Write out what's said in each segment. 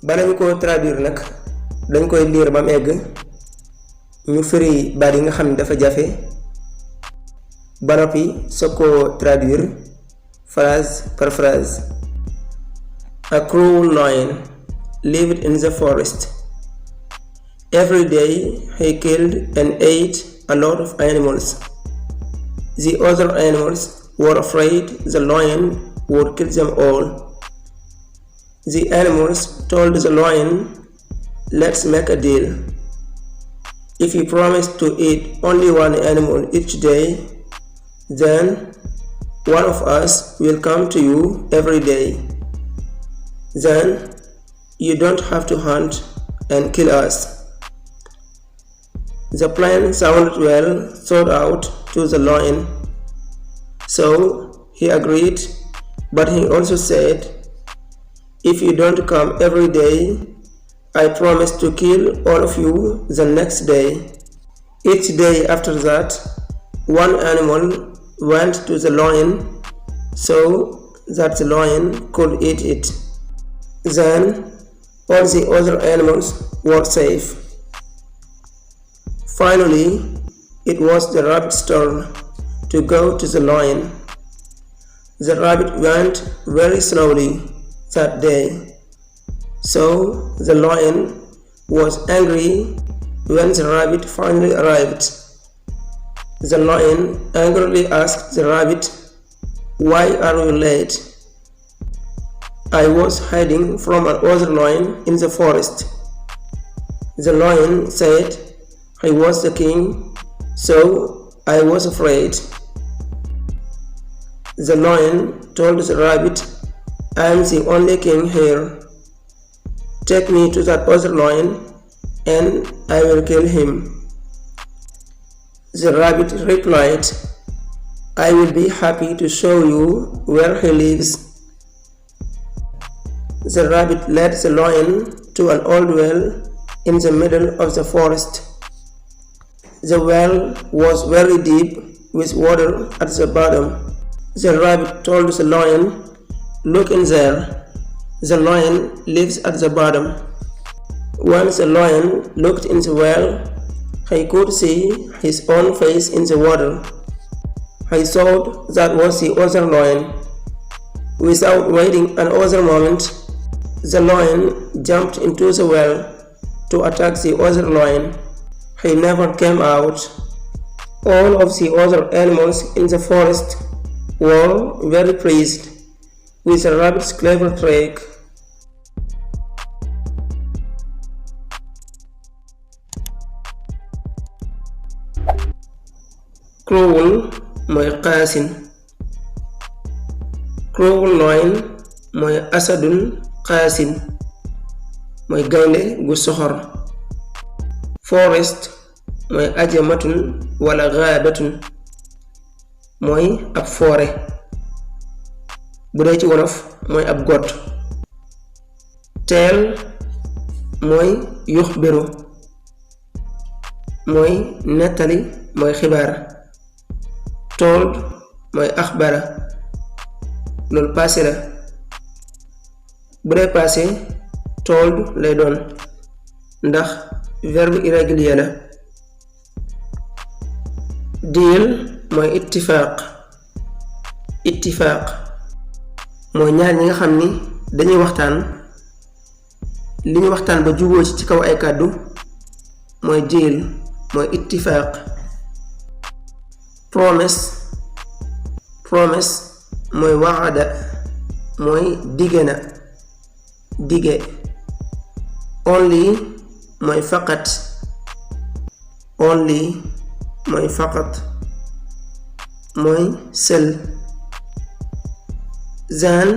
bala ñu ko traduire nag dañ koy lire ba mu egg ñu firi baat yi nga xam ne dafa jafe ba noppi soo ko traduire phrase par phrase. A cruel lion lived in the forest. Every day he killed and ate a lot of animals. The other animals were afraid the lion would kill them all. The animals told the lion, "Let's make a deal. If you promise to eat only one animal each day, then one of us will come to you every day. Then you don't have to hunt and kill us." The plan sounded well thought out to the lion, so he agreed, but he also said, "If you don't come every day, I promise to kill all of you the next day." Each day after that, one animal went to the lion so that the lion could eat it. Then all the other animals were safe. Finally, it was the rabbit's turn to go to the lion. The rabbit went very slowly that day, so the lion was angry when the rabbit finally arrived. The lion angrily asked the rabbit, "Why are you late?" "I was hiding from another lion in the forest." The lion said, "I was the king, so I was afraid." The lion told the rabbit, "I am the only king here. Take me to that other lion and I will kill him." The rabbit replied, "I will be happy to show you where he lives." The rabbit led the lion to an old well in the middle of the forest. The well was very deep with water at the bottom. The rabbit told the lion, "Look in there. The lion lives at the bottom." When the lion looked in the well, he could see his own face in the water. He thought that was the other lion. Without waiting another moment, the lion jumped into the well to attack the other lion. He never came out. All of the other animals in the forest were very pleased with the rabbit's clever trick. Cruel mooy qaasin. Cruel lion mooy asadun qaasin, mooy gaynde gu soxor. Forest mooy ajamatun wala gaabatun, mooy ab foore. Bu dee ci wolof mooy ab got. Tell mooy yuxbiru, mooy nettali, mooy xibaar. Told mooy axbara, loolu passé la. Bu dee passé told lay doon ndax verbe irrégulier la. Deal mooy ittifaaq. Ittifaaq mooy ñaar ñi nga xam ni dañuy waxtaan, li ñu waxtaan ba juboo ci kaw ay kàddu mooy deal, mooy ittifaaq. Promise. Promise mooy waada, mooy dige na, dige. Only mooy faqat. Only mooy faqat, mooy sel. Zan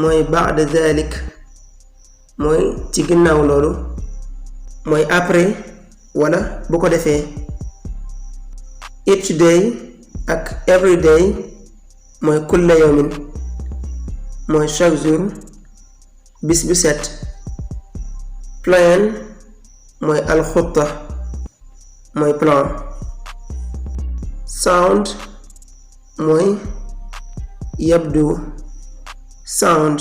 mooy baada dalik, mooy ci ginnaaw loolu, mooy après wala bu ko defee. Each day ak every day mooy kulla yawmin, mooy chaque jour, bis bu set. Plan mooy alxutta, mooy plan. Sound mooy yabdu, sound.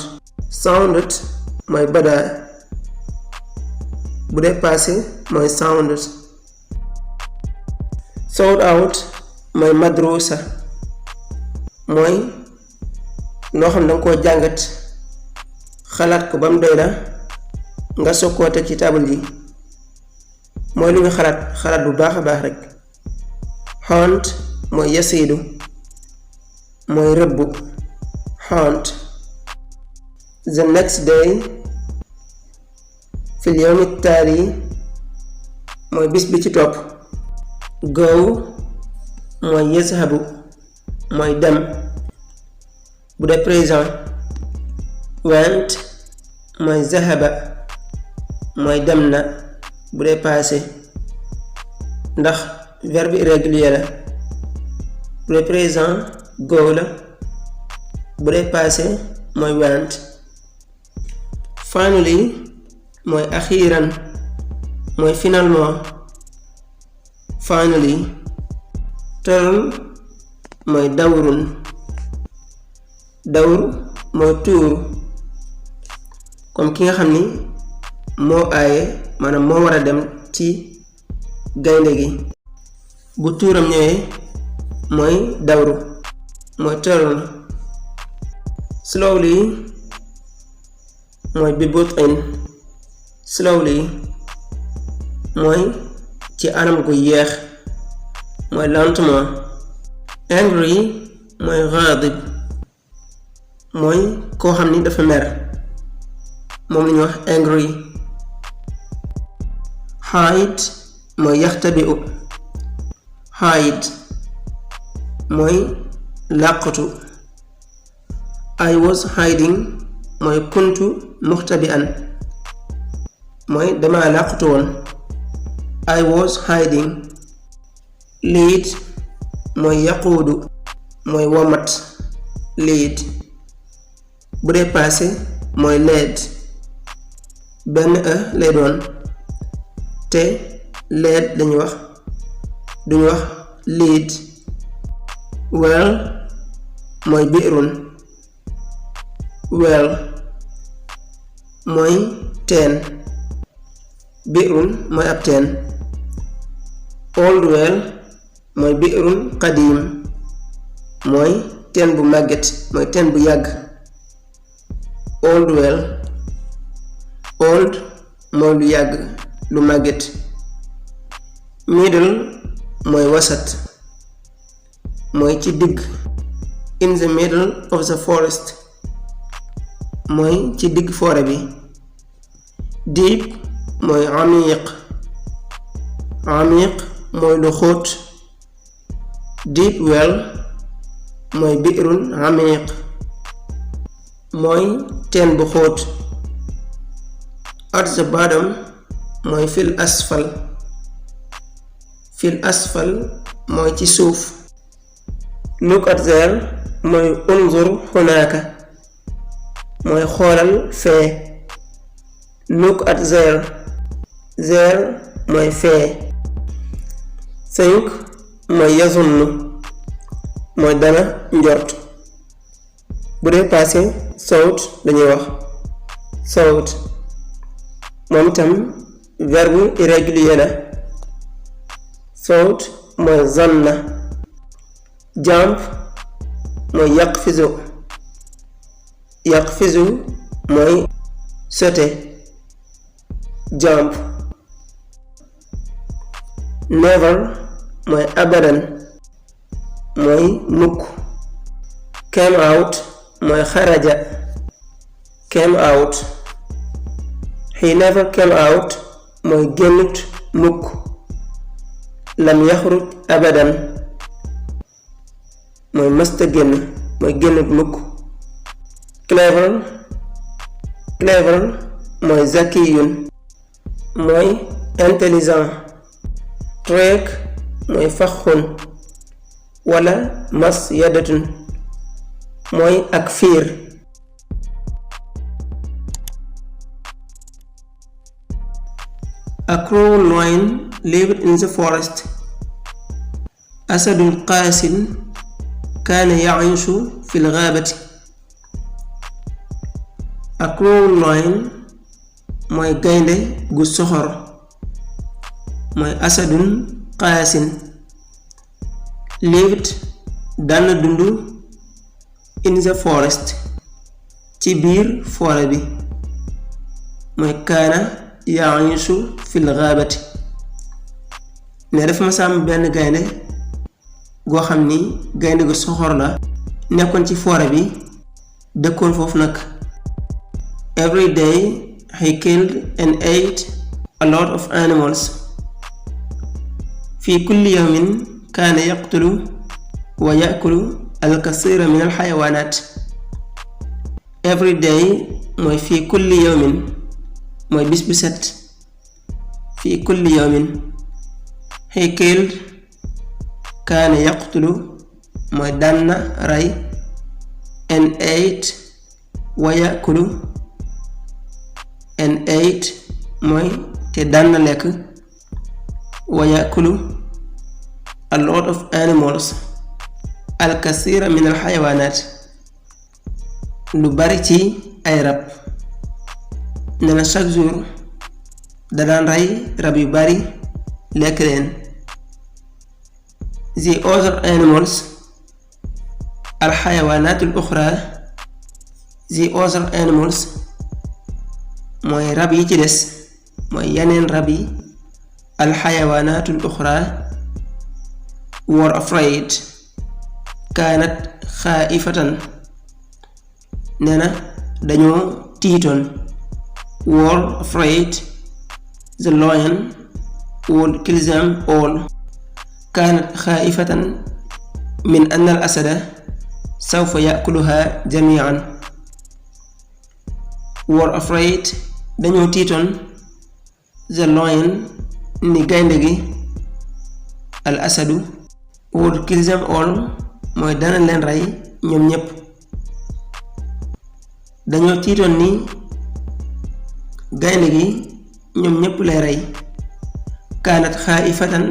Sounded mooy badaa bu dee passé mooy sounded. thought out mooy madrusa mooy loo xam ne danga koo jàngat xalaat ko ba mu doy la nga soog koo teg ci taabal ji mooy lu ñu xalaat bu baax a baax rek. hunt mooy yasiidu mooy rëbb. hunt. the next day fil yawmi taali mooy bis bi ci topp. go mooy yazhabu mooy dem bu dee présent. went mooy zahaba mooy dem na bu dee passé ndax verbe irrégulier la. bu dee présent go la bu dee passé mooy went. finally mooy axiiran mooy finalement. finally. turn mooy dawrun dawr mooy tuur comme ki nga xam ni moo aaye maanaam moo war a dem ci gaynde gi bu tuuram ñëwee mooy dawru mooy turn. slowly mooy bi but'in slowly mooy ci anam gu yeex mooy lentement. angry mooy ghadib mooy koo xam ni dafa mer moom la ñuy wax angry. hide mooy yaxtabi'u hide mooy làqatu. I was hiding mooy kuntu muxtabi'an mooy dama làqatu woon. I was hiding. lead mooy yaquudu mooy womat lead bu dee passé mooy led benn lay doon te led dañuy wax duñu wax lead. well mooy bi'run well mooy teen bi'run mooy ab teen. old well mooy bi'run qadim mooy teen bu màgget mooy teen bu yàgg. old well old mooy lu yàgg lu màgget. middle mooy wasat mooy ci digg. in the middle of the forest mooy ci digg forêt bi. deep mooy amiq amiq mooy lu xóot. deep well mooy bi'run amiq mooy teen bu xóot. at the bottom mooy fil asfal fil asfal mooy ci suuf. look at there mooy unzur hunaaka mooy xoolal fee. look at there there mooy fee. think mooy yazunnu mooy dana njort bu dee passé thought dañuy wax thought moom itam verbe irrégulier la. thought mooy zanna. jump mooy yaqfizu mooy sauter jump. never mooy abadan mooy mukk. came out mooy xaraja came out. he never came out mooy génnut mukk. lam yaxruj abadan mooy mësta génn mooy génnut mukk. clever mooy zakiyun mooy intelligent. trick mooy faxun wala masyadatun mooy ak fiir. a cruel lion lived in the forest. asadun qaasin kaana yaishu fi lgaabati. a cruel lion mooy gaynde gu soxor mooy asadun qaasin. lived daan na dund in the forest ci biir forêt bi mooy kaana yaishu fil ghaabati ne dafa ma sàmm benn gaynde goo xam ni gaynde gu soxor la nekkoon ci forêt bi dëkkoon foofu nag. every day he killed and ate a lot of animals. fi kulli yawmin kaana yaqtulu wa yakulu al-kasiira min al-xayawaanaat. every day mooy fi kulli yawmin mooy bis bu set. fi kulli yawmin he killed kaana yaqtulu mooy daan na rey and ate wa yakulu and ate mooy te daan na lekk wa yakulu a lot of animals al kasira min al xayawaanaat lu bari ci ay rab. nee na chaque jour da daan rey rab yu bari lekk leen. the other animals al xayawaanaat al uxra. the other animals mooy rab yi ci des mooy yeneen rab yi al xayawaanaat al uxra were afraid kaanat xaaifatan. nee na dañoo tiitoon. were afraid the lion would kill them all. kaanat xaaifatan min anna al asada sawfa yakuluha jamian. were afraid dañoo tiitoon the lion ni gaynde gi al asadu would kill them all mooy dana leen rey ñoom ñépp. dañoo tiitoon ni gaynde gi ñoom ñépp lay rey. kaanat xaaifatan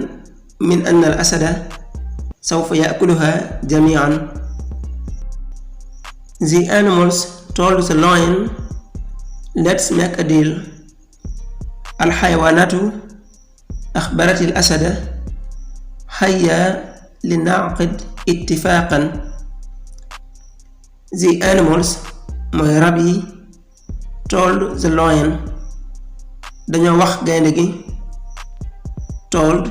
min anna al asada sawfa yakuluha jamian. the animals told the lion, let's make a deal. al xayawaanaatu axbarat al asada hayya linaqid ittifaaqan. the animals mooy rab yi told the lion dañoo wax gaynde gi. told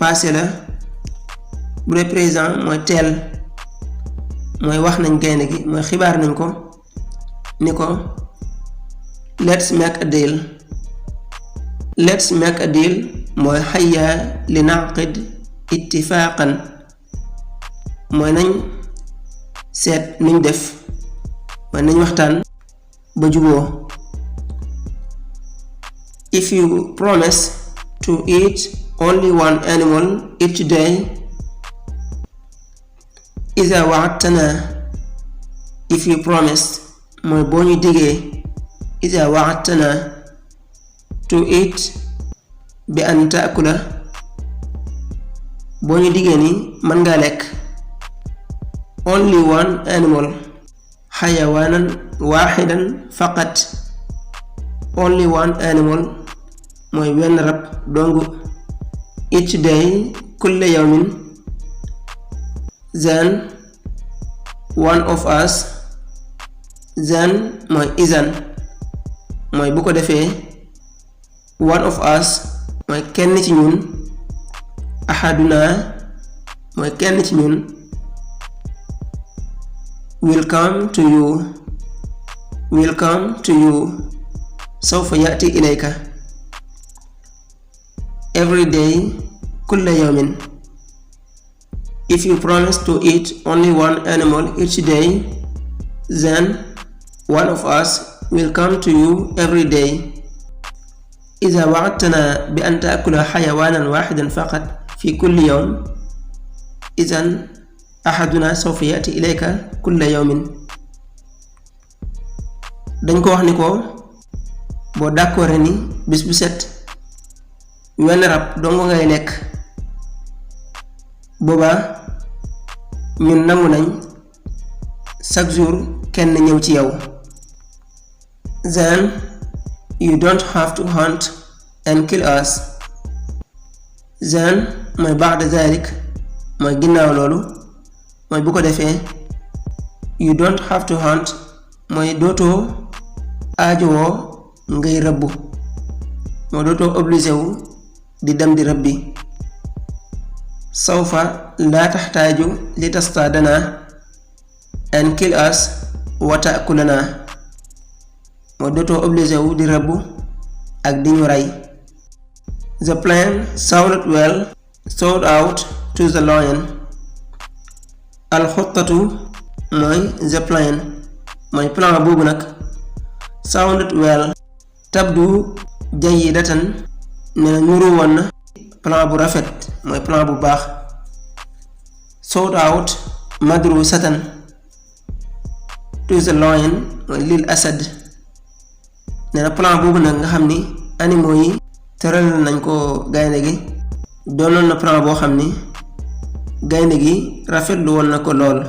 passé la bu dee présent mooy teel mooy wax nañ gaynde gi mooy xibaar nañ ko ni ko let's make a deal. let's make a deal mooy hayya linaqid ittifaaqan mooy nañ seet nuñ def mooy nañ waxtaan ba juboo. if you promise to eat only one animal each day iza wa'adtana. if you promise mooy boo ñu digee iza wa'adtana to eat bi an taakula boo ñu digee ni mën ngaa lekk only one animal xayawaanan waaxidan faqat. only one animal mooy wenn rab dongu. each day kulle yawmin then one of us then mooy izan mooy bu ko defee. one of us mooy kenn ci ñun. ahaduna mooy kenn ci ñun. will come to you. will come to you sawfa yati ilayka. every day kulla yawmin. if you promise to eat only one animal each day then one of us will come to you every day. إذا وعدتنا بأن تأكل حيوانا واحدا فقط في كل يوم إذن أحدنا سوف يأتي إليك كل يوم. dañ ko wax ni ko boo d'accord ni bis bu set wenn rab dong ngay lekk boobaa ñun nangu nañ chaque jour kenn ñëw ci yow. then You don't have to hunt and kill us. Then mooy ba'da zalik mooy ginnaaw loolu mooy bu ko defee. You don't have to hunt mooy dootoo aajowoo ngay rëbbu mooy dootoo obligé wu di dem di rëbbi. Sawfa laa taxtaaju li tastaadana and kill us wa ta'kulana mooy dootoo obligé wu di rëbbu ak di ñu rey. The plan sounded well sold out to the lion. Al-xuttatu mooy the plan mooy plan boobu nag. Sounded well tabdu jayyidatan ne na ñuru woon na plan bu rafet mooy plan bu baax. Sold out madrusatan to the lion mooy lil asad ne na plan boobu nag nga xam ni animaux yi tëral nañ ko gaynde gi doonoon na plan boo xam ni gaynde gi rafetlu woon na ko lool.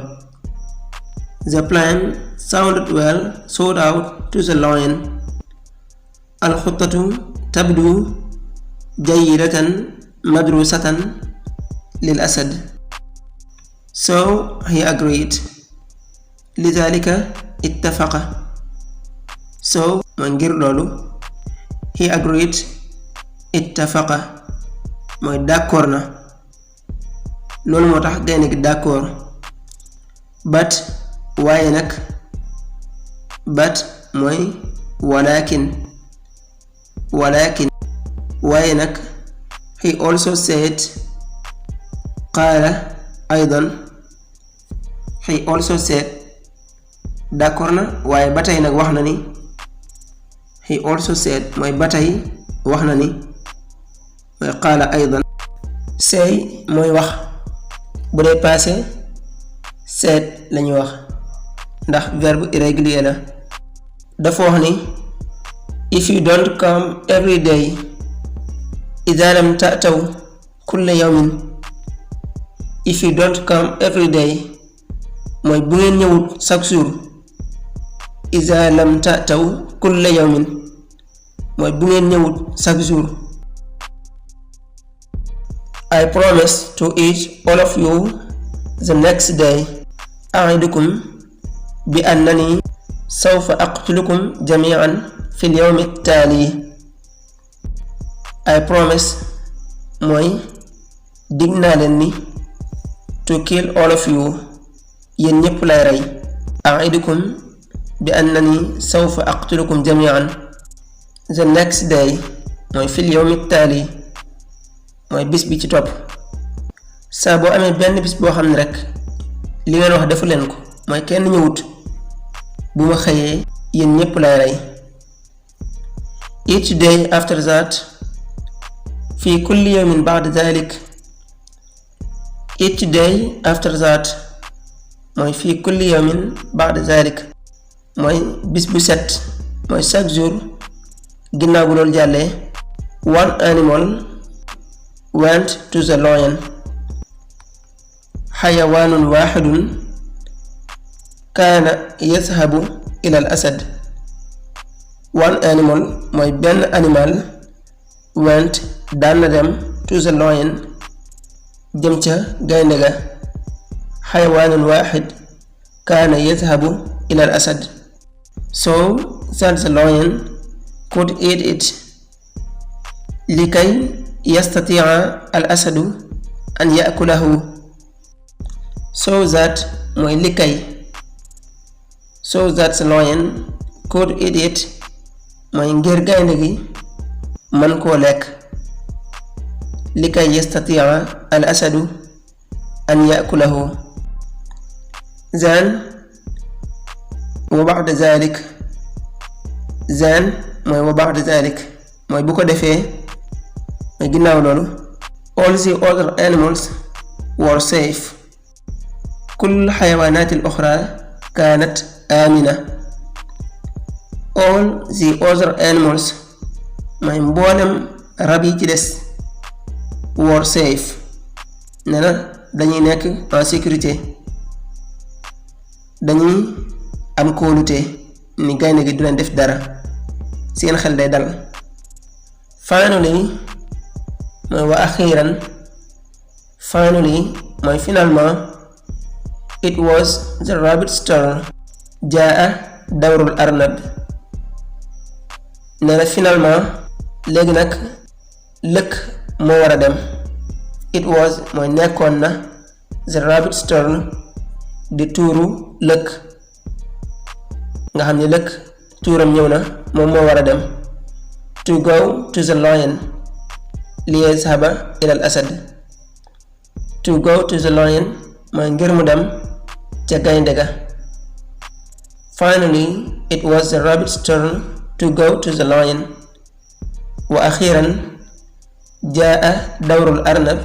The plan sounded well sold out to the lion. Al-xuttatu tabdu jayyidatan madrusatan lil asad. So he agreed. Lidhalika ittafaqa. So mooy ngir loolu. He agreed. Ittafaqa mooy d'accord na. loolu moo tax gaynde gi d'accord. But waaye nag. But mooy walakin waaye nag. He also said qaala aydan. He also said d'accord na waaye ba tey nag wax na ni. He also said mooy ba tey wax na ni mooy qaala aydan. say mooy wax bu dee passé said lañuy wax ndax verbe irrégulier la. dafa wax ni if you don't come every day idha lam ta'taw kulla yawmin. If you don't come every day mooy bu ngeen ñëwut chaque jour. idha lam ta'taw kulla yawmin mooy bu ngeen ñëwut chaque jour. I promise to eat all of you the next day. a'idukum bi annani sawfa aqtulukum jami'an fil yawmi at-tali. I promise mooy dig naa leen ni to kill all of you yéen ñépp lay rey. a'idukum bi annani sawfa aqtulukum jami'an the next day mooy fil yawmi at-tali mooy bis bi ci topp. saa boo amee benn bis boo xam ne rek li ngeen wax defu leen ko mooy kenn ñëwut bu ma xëyee yéen ñépp lay rey. each day after that fi kulli yawmin ba'da dhalik. each day after that mooy fi kulli yawmin ba'da dhalik mooy bis bu set mooy chaque jour ginnaaw bu loolu jàllee. one animal went to the lion. xayawaanun waaxidun kaana yadhabu ila al asad. one animal mooy benn animal went daan na dem to the lion jëm ca gaynde ga. xayawaanun waaxid kaana yadhabu ila al asad so that the lion could eat it likay yastatia al asadu an yakulahu. so that mooy likay. so that the lion could eat it mooy ngir gaynde gi mën koo lekk. likay yastatia al asadu an yakulahu. then wa ba'da dhalik. then mooy wa ba'da dhalik mooy bu ko defee mooy ginnaaw loolu. all the other animals were safe. kull xayawaanaat al uxra kaanat aamina. all the other animals mooy mboolem rab yi ci des were safe ne na dañuy nekk en sécurité dañuy am kóolute ni gaynde gi du leen def dara. seen xel day dal. Finally mooy wa axiiran. Finally mooy finalement. It was the rabbit's turn. Jaa dawrul arnab. nee na finalement léegi nag lëkk moo war a dem. It was mooy nekkoon na the rabbit's turn di tuuru lëkk nga xam ne lëkk tuuram ñëw na moom moo war a dem. To go to the lion liyazhaba ila al asad. To go to the lion mooy ngir mu dem ca gaynde ga. Finally it was the rabbit's turn to go to the lion. wa axiiran jaa dawrul arnab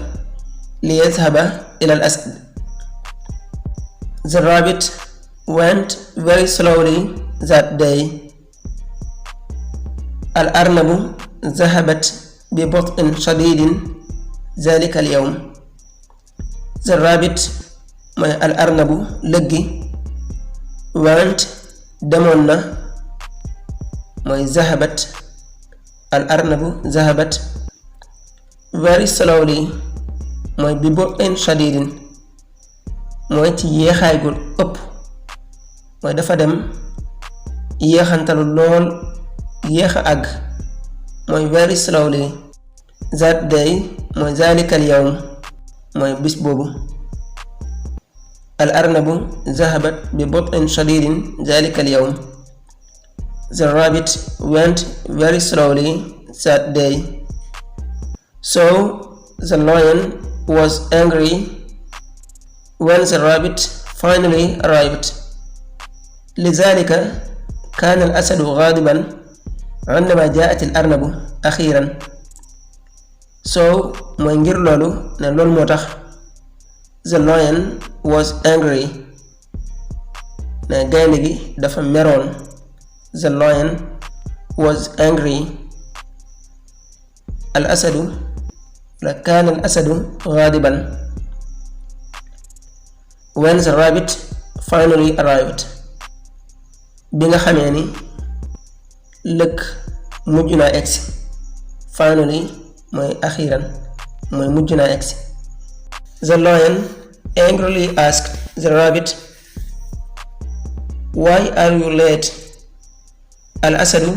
liyazhaba ila al asad. The rabbit went very slowly that day. al arnabu zahabat bi bot'in shadidin zalika al yawm. The rabbit mooy al arnabu lëggi. went demoon na mooy zahabat. al arnabu zahabat very slowly mooy bi bot'in shadidin mooy ci yéexaay gu ëpp mooy dafa dem yéexantalu lool yéex a àgg mooy very slowly. that day mooy zalikal yawm mooy bis boobu. al arnabu zahabat bi bot'in shadidin zalikal yawm. The rabbit went very slowly that day. So the lion was angry when the rabbit finally arrived. لذلك كان الأسد غاضبا عندما جاءت الأرنب أخيرا. So mooy ngir loolu ne loolu moo tax the lion was angry ne gaynde gi dafa meroon. The lion was angry. al asadu la kaana al asadu غاضبا when the rabbit finally arrived. bi nga xamee ni lëkk mujj naa egsi. finally mooy axiiran mooy mujj naa egsi. The lion angrily asked the rabbit, why are you late? al asadu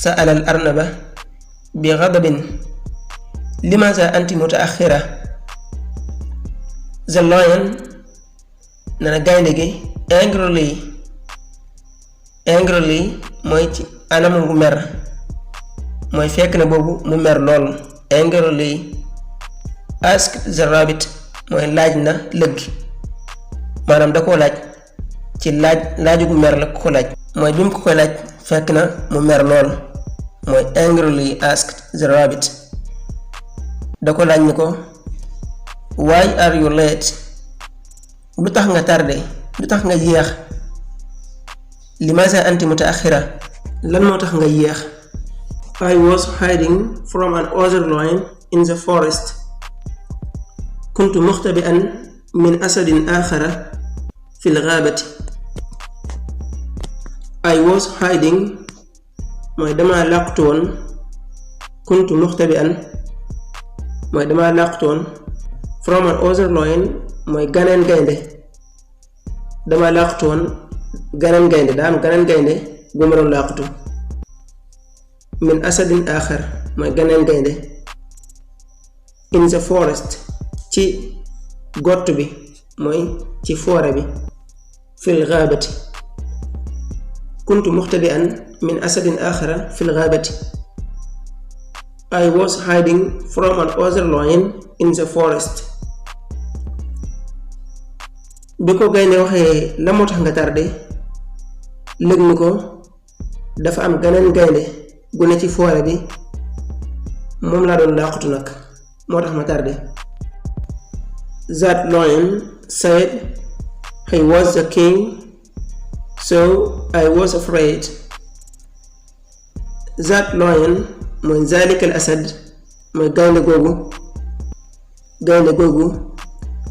sa'ala al arnaba bi ghadabin limaza anti mutaakhira. The lion nana gaynde gi angrily mooy ci anam gu mer mooy fekk na boobu mu mer lool. angrily asked the rabbit mooy laaj na lëggi maanaam da koo laaj ci laaju gu mer la ko laaj mooy bi mu ko koy laaj fekk na mu mer lool mooy angrily asked the rabbit. da ko laaj ni ko why are you late? lu tax nga tardé lu tax nga yéex. limaza anti mutaakhira lan moo tax nga yéex. I was hiding from an other lion in the forest. كنت مختبئا من أسد آخر في الغابة. I was hiding mooy dama làqtoon. كنت مختبئا mooy dama làqtoon. from an other lion mooy ganeen gaynde. dama làqtoon ganeen gaynde daa am ganeen gaynde gu ma doon làqtu. min asadin aaxar mooy ganeen gaynde. in the forest ci gott bi mooy ci foore bi. fil gaabati kuntu muxtabi'an min asadin aaxara fil gaabati. I was hiding from an other lion in the forest. bi ko gaynde waxee la moo tax nga tardé lëg ni ko dafa am ganeen gaynde gu ne ci foore bi moom laa doon làqutu nag moo tax ma tardé. That lion said he was the king, so I was afraid. That lion mooy zalika al asad mooy gaynde googu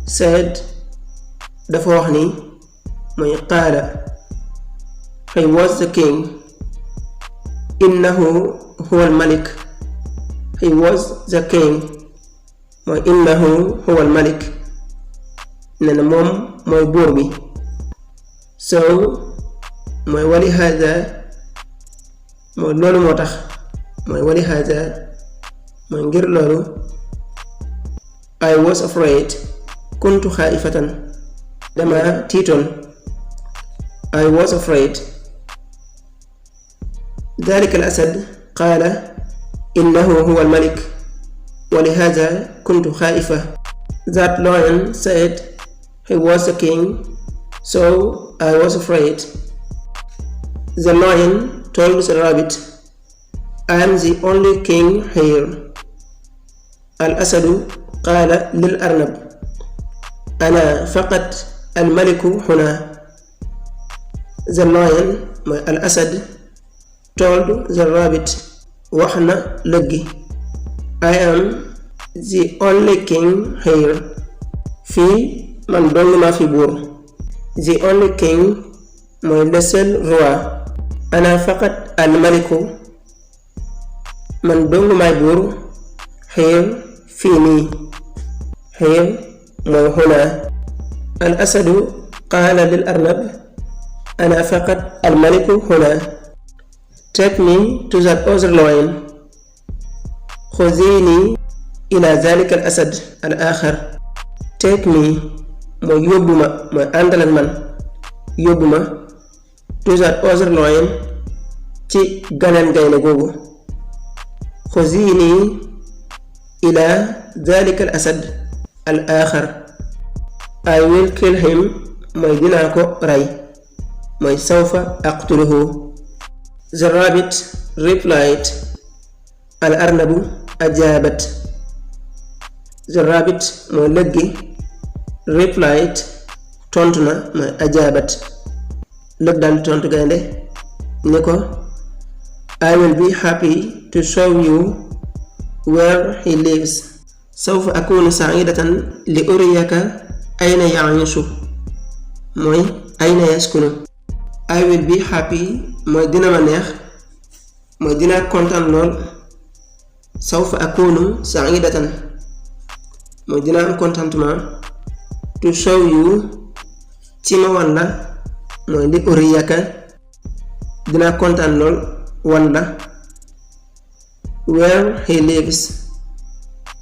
said dafa wax ni mooy qaala he was the king innahu huwal malik, he was the king. mooy innahu huwal malik, nee na moom mooy buur bi. so mooy wali hada, mooy loolu moo tax, mooy wali hada mooy ngir loolu. I was afraid, kuntu xaaifatan, dama tiitoon. I was afraid. ذلك الأسد قال إنه هو الملك ولهذا كنت خائفة. That lion said he was the king, so I was afraid. The lion told the rabbit, I am the only king here. الأسد قال للأرنب أنا فقط الملك هنا. The lion, الأسد, told the rabbit, wax na lëg gi, I am the only king here. fii man dong maa fi buur. The only king mooy le seul roi. ana faqat al maliku, man dong maay buur. here fii nii, here mooy huna. al asadu qaala lil arnab ana faqat al maliku huna. Take me to that other lion. خذيني إلى ذلك الأسد الآخر. Take me mooy yóbbu ma, mooy àndal ak man, yóbbu ma. To that other lion, ci ganeen gaynde googu. خذيني إلى ذلك الأسد الآخر. I will kill him, mooy dinaa ko rey, mooy sawfa aqtuluhu. The rabbit replied, al-arnabu ajabat. The rabbit mooy lëg gi, replied tontu na, mooy ajabat. lëg daal tontu gaynde ni ko, I will be happy to show you where he lives. sawfa akunu sa'idatan li uriyaka ayna ya'ishu, mooy ayna yaskunu. I will be happy mooy dina ma neex, mooy dina kontaan lool. sawfa akunu sa'idatan mooy dina am contentement. to show you, ci ma wan la, mooy li uriyaka, dina kontaan lool wan la. where he lives,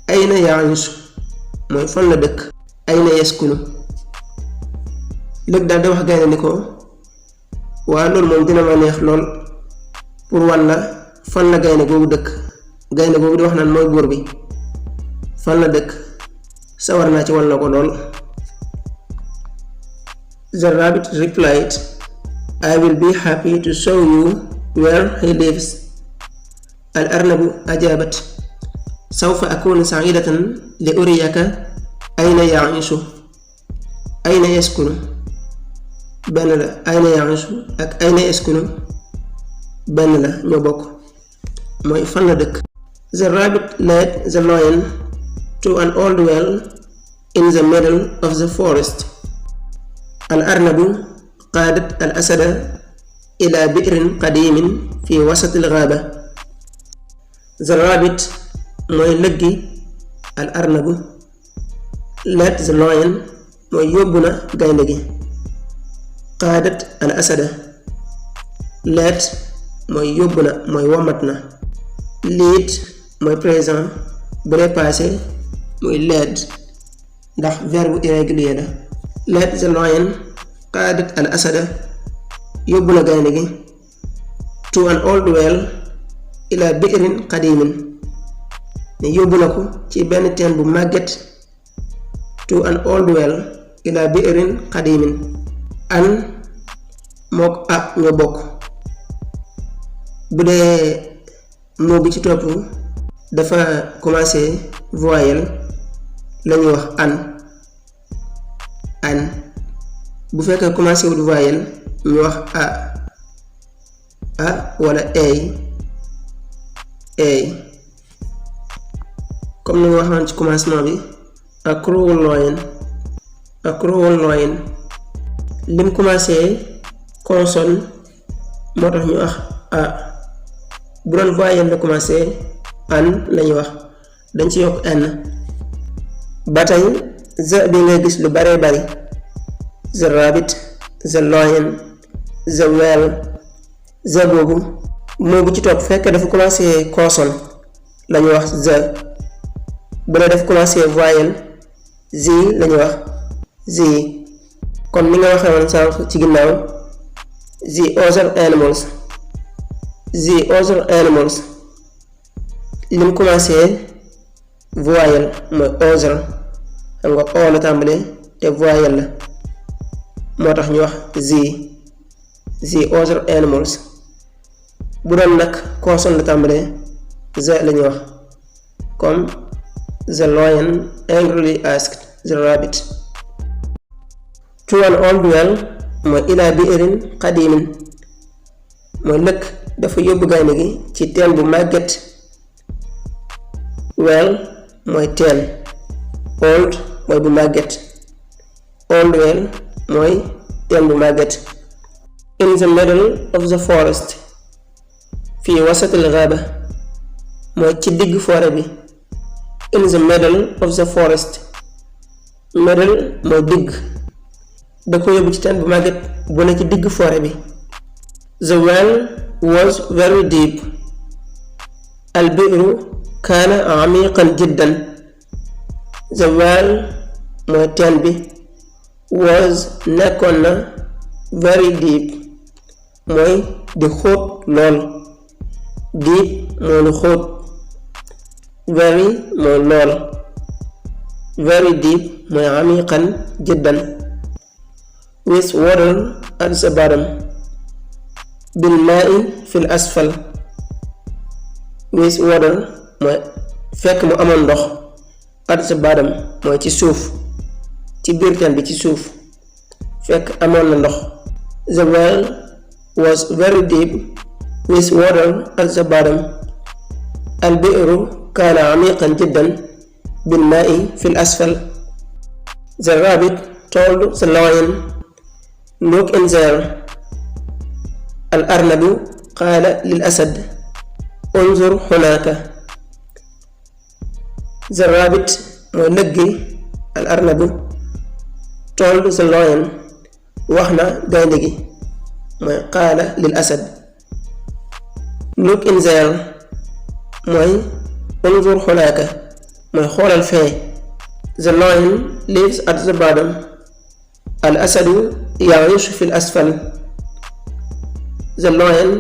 ayna ya'ishu mooy fan la dëkk, ayna yaskunu. lëg daal da wax gaynde ni ko, waa loolu moom dina ma neex lool pour wan la fan la gaynde googu dëkk. gaynde googu di wax naan mooy buur bi, fan la dëkk, sawar naa ci wan la ko lool. The rabbit replied, I will be happy to show you where he lives. al-arnabu ajabat, sawfa akunu sa'idatan li uriyaka ayna ya'ishu. ayna yaskunu benn la, ayna ya'ishu ak ayna yaskunu benn la, ñoo bokk, mooy fan la dëkk. The rabbit led the lion to an old well in the middle of the forest. al-arnabu qaadat al-asada ila bi'rin qadimin fi wasati al-ghaaba. The rabbit mooy lëg gi, al-arnabu, led the lion mooy yóbbu na gaynde gi. qaadat al-asada, led mooy yóbbu na, mooy womat na. lead mooy présent, bu dee passé muy led, ndax verbe irrégulier la. led the lion, qaadat al-asada, yóbbu na gaynde gi. to an old well, ila bi'rin qadimin, ne yóbbu na ko ci benn teen bu màgget. to an old well, ila bi'rin qadimin. an mook a ñoo bokk. bu dee moo bi ci topp dafa commencé voyelle, lañuy wax an. bu fekkee commencé wut voyelle ñu wax a wala ay. comme ni nga waxoon ci commencement bi, a cruel lion, lim commencé consonne moo tax ñu wax bu doon voyelle la commencé an lañuy wax dañ ci yokk n. ba tey the bi ngay gis lu baree bari the rabbit, the lion, the whale, the boobu moo bu ci topp fekk dafa commencé consonne lañuy wax the. bu la def commencé voyelle zi lañuy wax zi. comme ni nga waxee woon sànq ci ginnaaw the other animals lim commencé voyelle mooy other xam nga o la tàmbalee te voyelle la moo tax ñu wax the other animals. bu doon nag consonne la tàmbalee the lañuy wax comme the lion angrily asked the rabbit. to an old well mooy ila bi'rin qadimin mooy lëkk dafa yóbbu gaynde gi ci teen bu màgget. well mooy teen, old mooy bu màgget, old well mooy teen bu màgget. in the middle of the forest fii wasatil ghaba mooy ci digg forêt bi. in the middle of the forest, middle mooy digg, da ko yóbbu ci teen bu màgget bu ne ci digg forêt bi. the well was very deep. al bi'ru kaana amiqan jiddan. the well mooy teen bi, was nekkoon na, very deep mooy di xóot lool, deep mooy lu xóot, very mooy lool, very deep mooy amiqan jiddan. with water at the bottom, bil maa'i fil asfal. with water mooy fekk mu amoon ndox, at the bottom mooy ci suuf, ci biir teen bi ci suuf fekk amoon na ndox. the well was very deep with water at the bottom. al bi'ru kaana amiqan jiddan bil maa'i fil asfal. the rabbit told the lion, look in there. al arnabu qaala lil asad, unzur hunaaka. the rabbit mooy lëg gi, al arnabu told the lion wax na gaynde gi mooy qaala lil asad. look in there mooy unzur hunaaka mooy xoolal fee. the lion lives at the bottom. al asadu yaishu fil asfal. the lion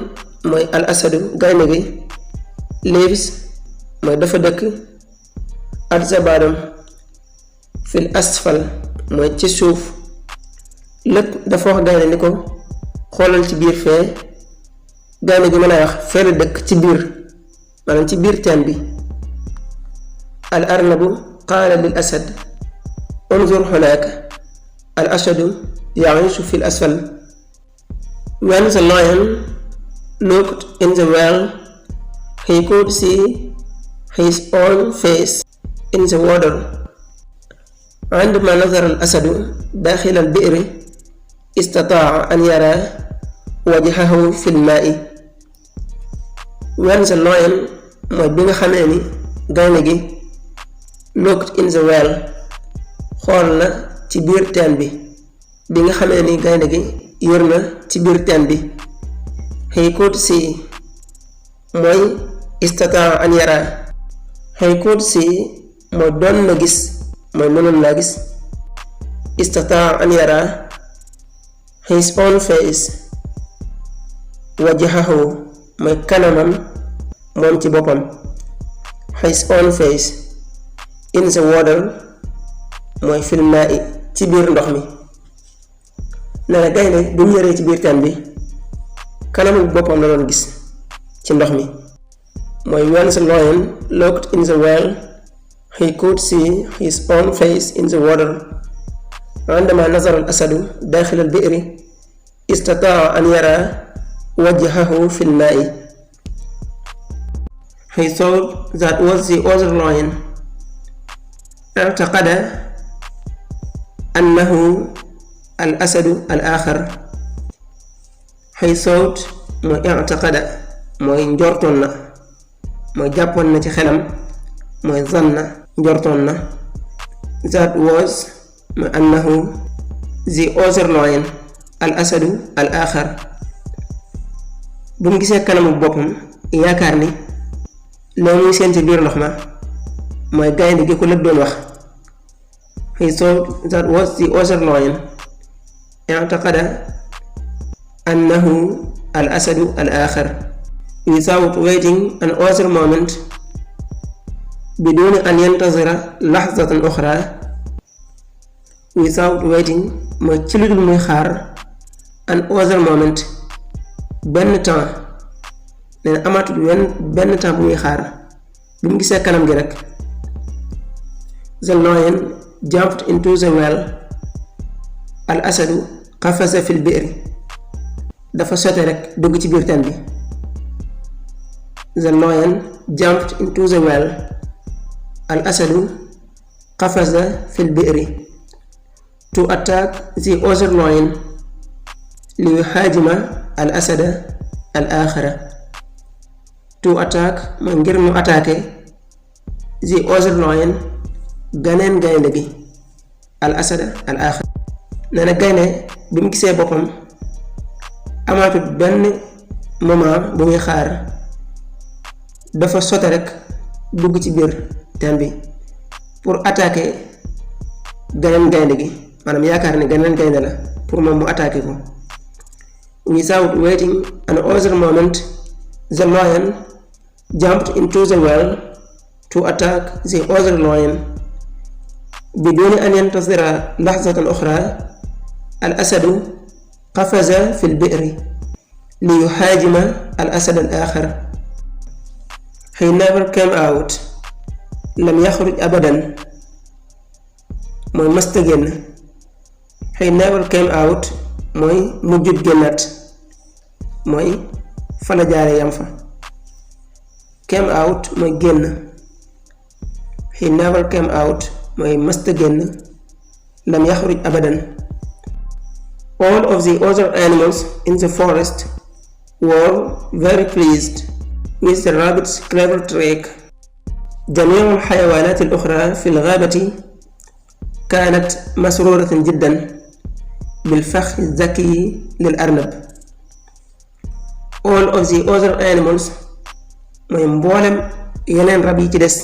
mooy al asadu gaynde gi, lives mooy dafa dëkk, at the bottom fil asfal mooy ci suuf. lépp dafa wax gaynde ni ko xoolal ci biir fee. gaynde gi mën a wax fee la dëkk ci biir, maanaam ci biir teen bi. al arnabu qaala lil asad, unzur hunaaka. al asadu yaishu fil asfal. when the lion looked in the well, he could see his own face in the water. عندما نظر الأسد داخل البئر استطاع أن يرى وجهه في الماء. when the lion mooy bi nga xamee ni gaynde gi looked in the well xool na ci biir teen bi, bi nga xamee ni gaynde gi yor na ci biir teen bi. he could see mooy istataa an yara. he could see mooy doon na gis, mooy mënoon naa gis. istataa an yara his own face. wajahahu mooy kanamam moom ci boppam, his own face. in the water mooy fil maa'i ci biir ndox mi. nee na gaynde bi mu ñëree ci biir teen bi kanamu boppam la doon gis ci ndox mi. mooy when the lion looked in the well, he could see his own face in the water. عندما نظر الأسد داخل البئر استطاع أن يرى وجهه في الماء. he thought that was the other lion. اعتقد أنه الأسد الآخر. he thought mooy اعتقد mooy njortoon na. mooy jàppoon na ci xelam, mooy zanna njortoon na. that was mooy annahu the other lion al asadu al axar, bu mu gisee kanamu boppam yaakaar ni loolu muy seen ci biir ndox ma mooy gaynde gi ko lépp doon wax. he thought that was the other lion i'taqada annahu al asadu al axar without waiting an other moment بدون أن ينتظر لحظة أخرى. without waiting mooy ci lu dul muy xaar an other moment benn temps, nee na amatul benn temps bu muy xaar, bi mu gisee kanam gi rek. the lion jumped into the well al asadu qafasa fil bi'ri, dafa sote rek dugg ci biir teen bi. the lion jumped into the well al asadu qafasa fil bi'ri to attack the other lion liyuhaajima al asada al axara. to attack mooy ngir mu attaqué the other lion ganeen gaynde gi al asada al axara. nee na gaynde bi mu gisee boppam amaatul benn moment bu muy xaar, dafa sote rek dugg ci biir teen bi pour attaquer ganeen gaynde gi, maanaam yaakaar ne ganeen gaynde la pour moom mu attaquer ko. without waiting an other moment the lion jumped into the well to attack the other lion بدون أن ينتظر لحظة أخرى. الأسد قفز في البئر ليهاجم الأسد الآخر. he never came out لم يخرج أبدا mooy mësta génn. he never came out mooy mujjut génnaat, mooy fa la jaare yam fa. came out mooy génn. he never came out mooy mësta génn. lam yaxruj abadan. all of the other animals in the forest were very pleased with the rabbit's clever trick. جميع الحيوانات الأخرى في الغابة كانت مسرورة جدا بالفخ الذكي للأرنب. all of the other animals mooy mboolem yeneen rab yi ci des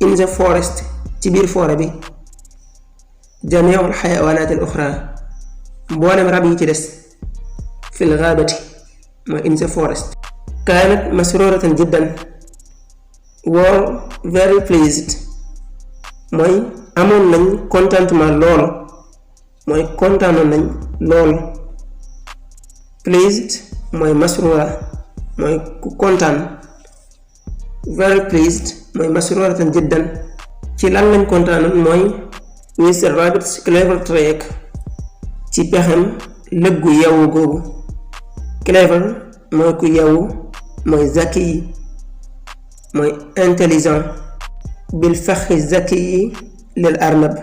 in the forest ci biir forêt bi. جميع الحيوانات الأخرى mboolem rab yi ci des في الغابة mooy in the forest. كانت مسرورة جدا were very pleased mooy amoon nañ contentement lool, mooy kontaanoon nañ lool. pleased mooy masrura mooy ku kontaan. very pleased mooy masruratan jiddan ci lan lañ kontaanoon mooy with the rabbit's clever trick ci pexem lëggu yawu googu. clever mooy ku yawu, mooy zaki mooy intelligent. bil faxi zaki lil arnab